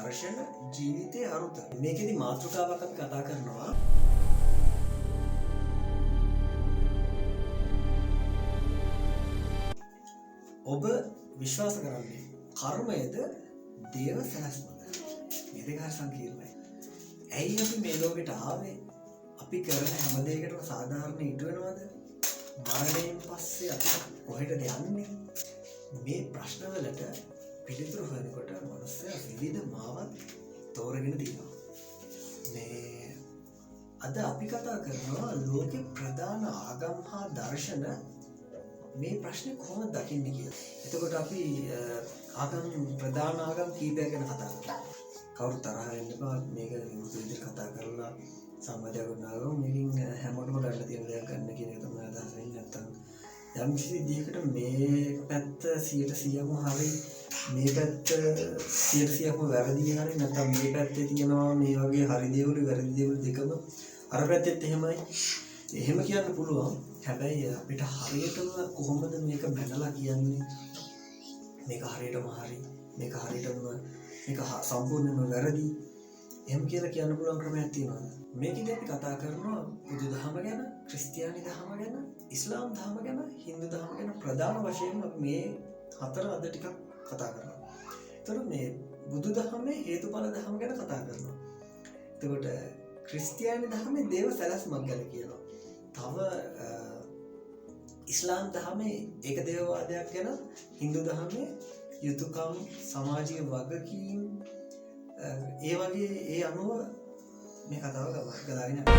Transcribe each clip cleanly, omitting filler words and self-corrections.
දර්ශන, ජීවිතයේ අරුත. මේකෙදි මාතෘකාවක් අපි කතා කරනවා. ඔබ විශ්වාස කරන්නේ කර්මයද දේව සැලැස්මද? මේ දෙක හරි සංකීර්ණයි. ඇයි අපි මේ ලෝකෙට ආවේ? අපි කරන හැම දෙයකටම සාධාරණ ඉටු වෙනවද? මරණයෙන් පස්සේ අපි කොහෙටද යන්නේ? මේ ප්‍රශ්නවලට පිළිතුරු හොයනකොට මනුස්සයා විවිධ මාවත් තෝරගෙන තියෙනවා. මේ අද අපි කතා කරනවා ලෝකේ ප්‍රධාන ආගම් හා දර්ශන මේ ප්‍රශ්නේ කොහොමද දකින්නේ කියලා. එතකොට අපි ආගම් ප්‍රධාන ආගම් කීපයක් ගැන කතා කරනවා. කවුරු තරහ වෙන්න එපා. මේක විවෘත විදිහට කතා කරලා සංවාදයක් ගොඩනගමු. මේකෙන් හැමෝටම ගන්න තියෙන දෙයක් ගන්න කියන එක තමයි අදහස වෙන්නේ. නැත්තම් යම් කිසි විදිහකට මේ පැත්ත 100%ක්ම හරි, මේ පැත්ත 100%ක්ම වැරදි හරි, නැත්තම් මේ පැත්තේ තියෙනවා මේ වගේ හරි දේවල් වැරදි දේවල් දෙකම අර පැත්තෙත් එහෙමයි. එහෙම කියන්න පුළුවන්. හැබැයි අපිට හරියටම කොහොමද මේක බැනලා කියන්නේ? මේක හරියටම හරි, මේක හරියටම මේක සම්පූර්ණයෙන්ම වැරදි. එහෙම කියලා කියන්න පුළුවන් ක්‍රමයක් තියෙනවද? මේකෙදි අපි කතා කරනවා බුදු දහම ගැන, ක්‍රිස්තියානි දහම ගැන, ඉස්ලාම් දහම ගැන, හින්දු දහම ගැන ප්‍රධාන වශයෙන්ම අපි මේ හතර අද ටිකක් කතා කරනවා. එතකොට මේ බුදු දහමේ හේතුඵල දහම ගැන කතා කරනවා. එතකොට ක්‍රිස්තියානි දහමේ දේව සැලැස්මක් ගැන කියනවා. තව ඉස්ලාම් දහමේ ඒක දේවවාදයක් ගැන, හින්දු දහමේ යුතුයකම්, සමාජීය වගකීම්, ඒ වගේ ඒ අනුව මේ කතාව ගලාගෙන යනවා.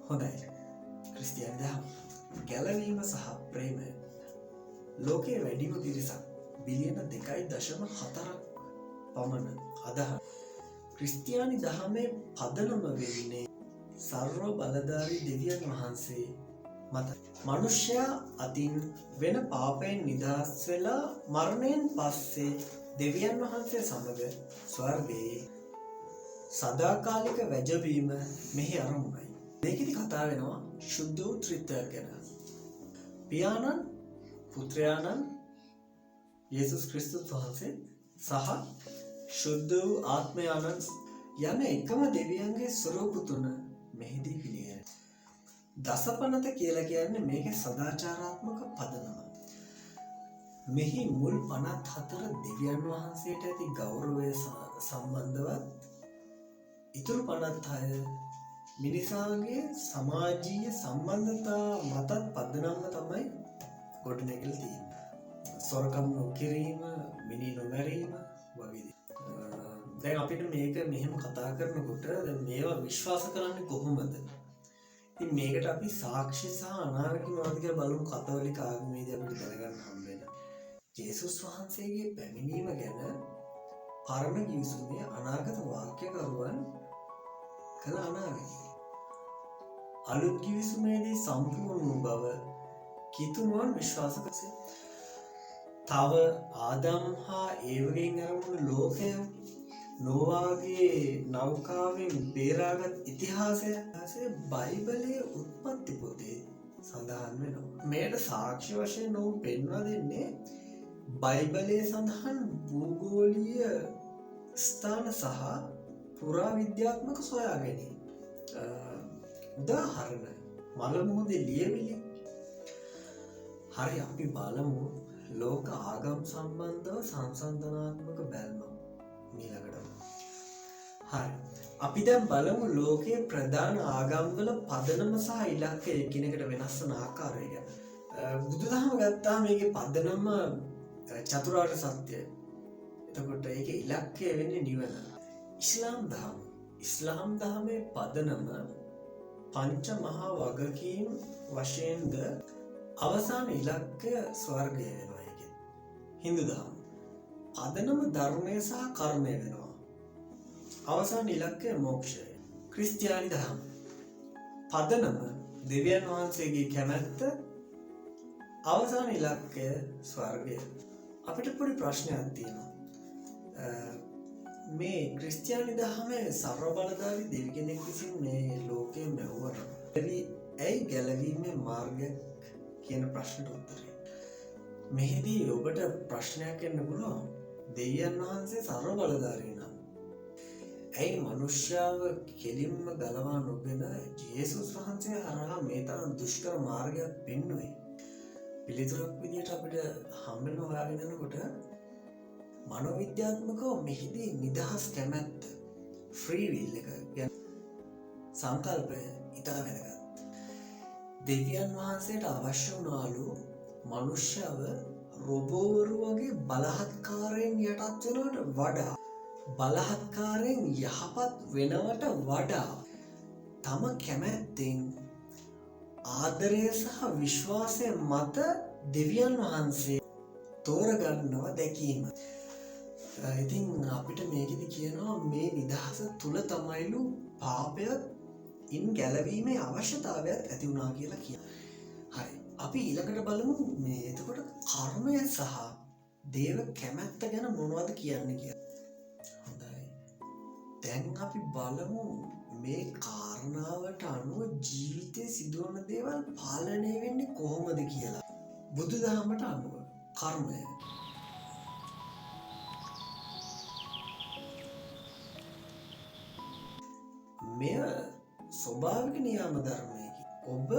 හොඳයි. ක්‍රිස්තියානි දහම ගැලවීම සහ ප්‍රේමය. ලෝකයේ වැඩිම පිරිසක් බිලියන 2.4ක් පමණ අදහන ක්‍රිස්තියානි දහමේ පදනම වෙන්නේ සර්ව බලධාරී දෙවියන් වහන්සේ මත. මනුෂ්‍යයා අතින් වෙන පාපයෙන් නිදහස් වෙලා මරණයෙන් පස්සේ දෙවියන් වහන්සේ සමග ස්වර්ගයේ සදාකාලික වැජබීම මෙහි අරමුණයි. මේකෙදි කතා වෙනවා ශුද්ධ වූ ත්‍රිත්වයක් ගැන. පියාණන්, පුත්‍රයාණන්, යේසුස් ක්‍රිස්තුස් වහන්සේ සහ ශුද්ධ වූ ආත්මයාණන් යන එකම දෙවියන්ගේ ස්වරූප තුන මෙහිදී පිළිගැනේ. දසපනත කියලා කියන්නේ මේකේ සදාචාරාත්මක පදනම. මෙහි මුල් 54 දෙවියන් වහන්සේට ඇති ගෞරවය සම්බන්ධවත්, ඉතුරු 56 මිනිසාගේ සමාජීය සම්බන්ධතා මතත් පදනම්ම තමයි ගොඩනැගිලා තියෙන්නේ. සොරකම් නොකිරීම, මිනි නොමැරීම වගේ දේවල්. දැන් අපිට මේක මෙහෙම කතා කරනකොට දැන් මේවා විශ්වාස කරන්නේ කොහොමද? ඉතින් මේකට අපි සාක්ෂි සහ අනාවැකි මොනවද කියලා බලමු. කතෝලික ආගමේදී අපිට දැනගන්න හම්බ වෙන. ජේසුස් වහන්සේගේ පැමිණීම ගැන පරණ ගිවිසුමේ අනාගත වාක්‍යකරුවන් කළ අනාවැකි. අලුත් ගිවිසුමේදී සම්පූර්ණ වූ බව කිතුනුවන් විශ්වාස කරයි. තව ආදම් හා ඒවගෙන් අරමුණු ලෝකය, නෝවාගේ නෞකාවෙන් බේරාගත් ඉතිහාසය බයිබලයේ උත්පත්ති පොතේ සඳහන් වෙනවා. මෙයට සාක්ෂි වශයෙන් ඔවුන් පෙන්වා දෙන්නේ බයිබලයේ සඳහන් භූගෝලීය ස්ථාන සහ පුරාවිද්‍යාත්මක සොයා ගැනීම. උදාහරණ මල මුහුදේ ලියවිලි. හරි, අපි බලමු ලෝක ආගම් සම්බන්ධව සංසන්දනාත්මක බැල්මක් මීළඟට. හරි, අපි දැන් බලමු ලෝකයේ ප්‍රධාන ආගම්වල පදනම සහ ඉලක්කය එකිනෙකට වෙනස් වන ආකාරය ගැන. බුදුදහම ගත්තාම මේකේ පදනම චතුරාර්ය සත්‍යය. එතකොට ඒකේ ඉලක්කය වෙන්නේ නිවන. ඉස්ලාම් දහම. ඉස්ලාම් දහමේ පදනම පංච මහා වගකීම් වශයෙන්ද අවසාන ඉලක්කය ස්වර්ගය වෙනවා ඒකෙන්. හින්දු දහම පදනම ධර්මය සහ කර්මය වෙනවා. අවසාන ඉලක්කය මෝක්ෂය. ක්‍රිස්තියානි දහම පදනම දෙවියන් වහන්සේගේ කැමැත්ත, අවසාන ඉලක්කය ස්වර්ගය. අපිට පොඩි ප්‍රශ්නයක් තියෙනවා. මේ ක්‍රිස්තියානි දහමේ සර්ව බලධාරී දෙවි කෙනෙක් විසින් මේ ලෝකය මැව්වනම් ඇයි ගැලවීමේ මාර්ගයක් කියන ප්‍රශ්නට උත්තරේ. මෙහිදී ඔබට ප්‍රශ්නයක් එන්න පුළුවන්. දෙවියන් වහන්සේ සර්ව බලධාරී නම් ඇයි මනුෂ්‍යාව කෙලින්ම ගලවා නොගෙන ජේසුස් වහන්සේ හරහා මේ තරම් දුෂ්කර මාර්ගයක් පෙන්නුවේ? පිළිතුරක් විදියට අපිට හම්බෙන හොයාගෙන යනකොට මනෝවිද්‍යාත්මකව මෙහිදී නිදහස් කැමැත්ත, ෆ්‍රී විල් එක ගැන සංකල්පය ඉතා වැදගත්. දෙවියන් වහන්සේට අවශ්‍ය වුණාලු මනුෂ්‍යව රොබෝවරු වගේ බලහත්කාරයෙන් යටත් වෙනවට වඩා, බලහත්කාරයෙන් යහපත් වෙනවට වඩා තම කැමැත්තෙන් ආදරය සහ විශ්වාසය මත දෙවියන් වහන්සේ තෝරගන්නව දැකීම. ඉතින් අපිට මේකෙදි කියනවා මේ නිදහස තුල තමයිලු පාපයත් ඉන් ගැලවීමේ අවශ්‍යතාවයත් ඇති වුණා කියලා කියනවා. හරි. අපි ඊළඟට බලමු මේ එතකොට කර්මය සහ දේව කැමැත්ත ගැන මොනවද කියන්නේ කියලා. හොඳයි. දැන් අපි බලමු මේ කාරණාවට අනුව ජීවිතේ සිදුවන දේවල් පාලනය වෙන්නේ කොහොමද කියලා. බුදුදහමට අනුව කර්මය. මෙය ස්වභාවික නියාම ධර්මයකි. ඔබ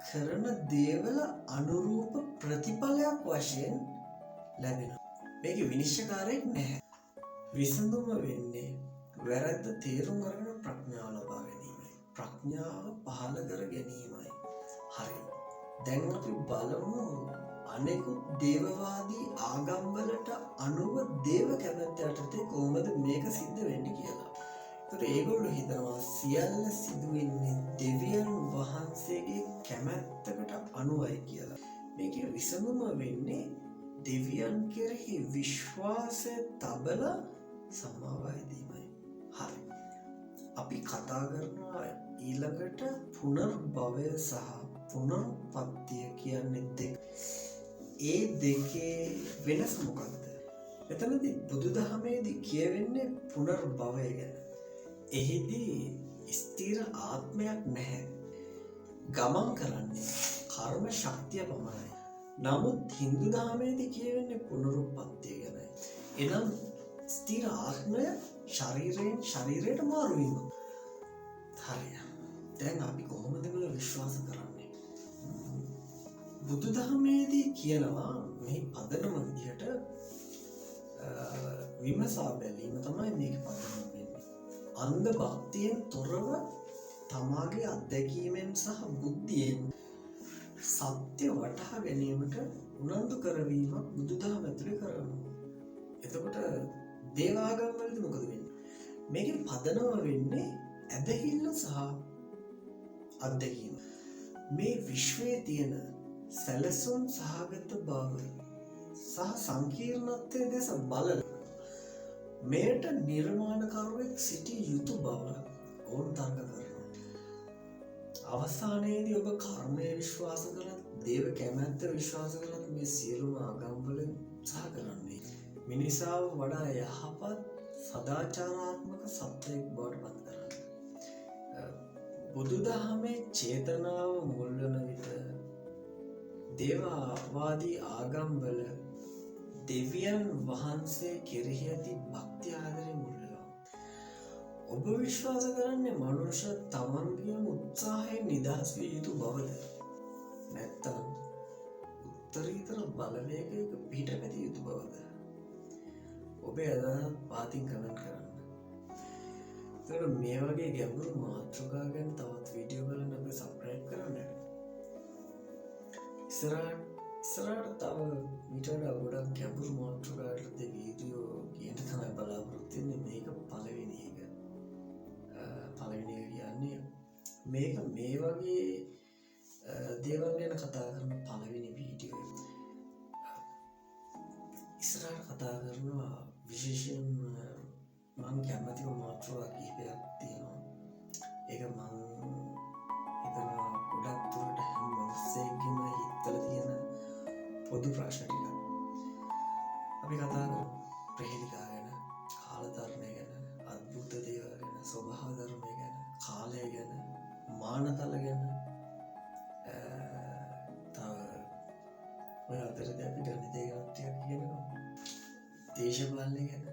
කරන දේවල අනුරූප ප්‍රතිඵලයක් වශයෙන් ලැබෙනවා. මේකේ විනිශ්චයකාරයෙක් නැහැ. විසඳුම වෙන්නේ වැරද්ද තේරුම් අරගෙන ප්‍රඥාව ලබා ගැනීමයි. ප්‍රඥාව පහළ කර ගැනීමයි. හරි. දැන් අපි බලමු අනෙකුත් දේවවාදී ආගම්වලට අනුව දේව කැමැත්ත යටතේ කොහොමද මේක සිද්ධ වෙන්නේ කියලා. ඒතර ඒගොල්ලෝ හිතනවා සියල්ල සිදු වෙන්නේ දෙවියන් වහන්සේගේ කැමැත්තකට අනුවයි කියලා. මේකේ විසඳුම වෙන්නේ දෙවියන් කෙරෙහි විශ්වාසය තබලා සමාව අයදීමයි. හරි. අපි කතා කරනවා ඊළඟට පුනර්භවය සහ පුනරුත්පත්තිය කියන්නේ දෙක. ඒ දෙකේ වෙනස මොකක්ද? එතනදී බුදුදහමේදී කියවෙන්නේ පුනර්භවය ගැන. එහිදී ස්ථිර ආත්මයක් නැහැ. ගමන් කරන්නේ කර්ම ශක්තිය පමණයි. නමුත් හින්දු දහමේදී කියවෙන්නේ පුනරුත්පත්තිය ගැනයි. එනම් ස්ථිර ආත්මය ශරීරයෙන් ශරීරයට මාරු වීම. හරි. දැන් අපි කොහොමද මේක විශ්වාස කරන්නේ? බුදුදහමේදී කියනවා මේ පදනම විදිහට විමසා බැලීම තමයි මේක පදනම වෙන්නේ. අන්ධ භක්තියෙන් තොරව තමාගේ අත්දැකීමෙන් සහ බුද්ධියෙන් සත්‍ය වටහා ගැනීමට උනන්දු කරවීමක් බුදුදහම ඇතුලේ කරනවා. එතකොට දේවාගම් වලදී මොකද වෙන්නේ? මේකේ පදනම වෙන්නේ ඇදහිල්ල සහ අත්දැකීම. මේ විශ්වයේ තියෙන සැලසුම් සහගත බව සහ සංකීර්ණත්වය දෙස බලන මෙයට නිර්මාණකරුවෙක් සිටිය යුතු බව ඔවුන් තර්ක කරනවා. අවසානයේදී ඔබ කර්මය විශ්වාස කළත්, දේව කැමැත්ත විශ්වාස කළත් මේ සියලුම ආගම් වලින් උත්සාහ කරන්නේ මිනිසාව වඩා යහපත් සදාචාරාත්මක සත්වයෙක් බවට පත් කරන්න. බුදුදහමේ චේතනාව මුල් වන විට දේවවාදී ආගම්වල දෙවියන් වහන්සේ කෙරෙහි ඇති භක්ති ආදරය මුල් වෙනවා. ඔබ විශ්වාස කරන්නේ මනුෂ්‍ය තමන්ගේම උත්සාහයෙන් නිදහස් විය යුතු බවද? නැත්නම් උත්තරීතර බලවේගයක පිහිට පැතිය යුතු බවද? ඔබේ අදහස් පහතින් කමෙන්ට් කරන්න. එතකොට මේ වගේ ගැඹුරු මාතෘකා ගැන තවත් වීඩියෝ බලන්න අපේ සබ්ස්ක්‍රයිබ් කරන්න. ඉස්සරහට තව මීට වඩා ගොඩක් ගැඹුරු මාතෘකා වලට වීඩියෝ ගේන්න තමයි බලාපොරොත්තු වෙන්නේ. මේක පළවෙනි එක. පළවෙනි එක කියන්නේ මේක මේ වගේ දේවල් ගැන කතා කරන පළවෙනි වීඩියෝ එක. ඉස්සරහට කතා කරනවා විශේෂයෙන්ම මං කැමතිම මාතෘකා කිහිපයක් තියෙනවා. ඒක මං හිතනවා ගොඩක් දුරට හැම මිනිස්සෙක්ගේම හිතවල තියෙන පොදු ප්‍රශ්න ටිකක්. අපි කතා කරමු ප්‍රහේලිකා ගැන, කාලතරණය ගැන, අద్భుත දේවල් ගැන, ස්වභාව ධර්මය ගැන, කාලය ගැන, මානතල ගැන, තව ඔය අතරේදී අපි ගණිතය ගැන ටිකක් ඉගෙන ගමු. දේශපාලනය ගැන,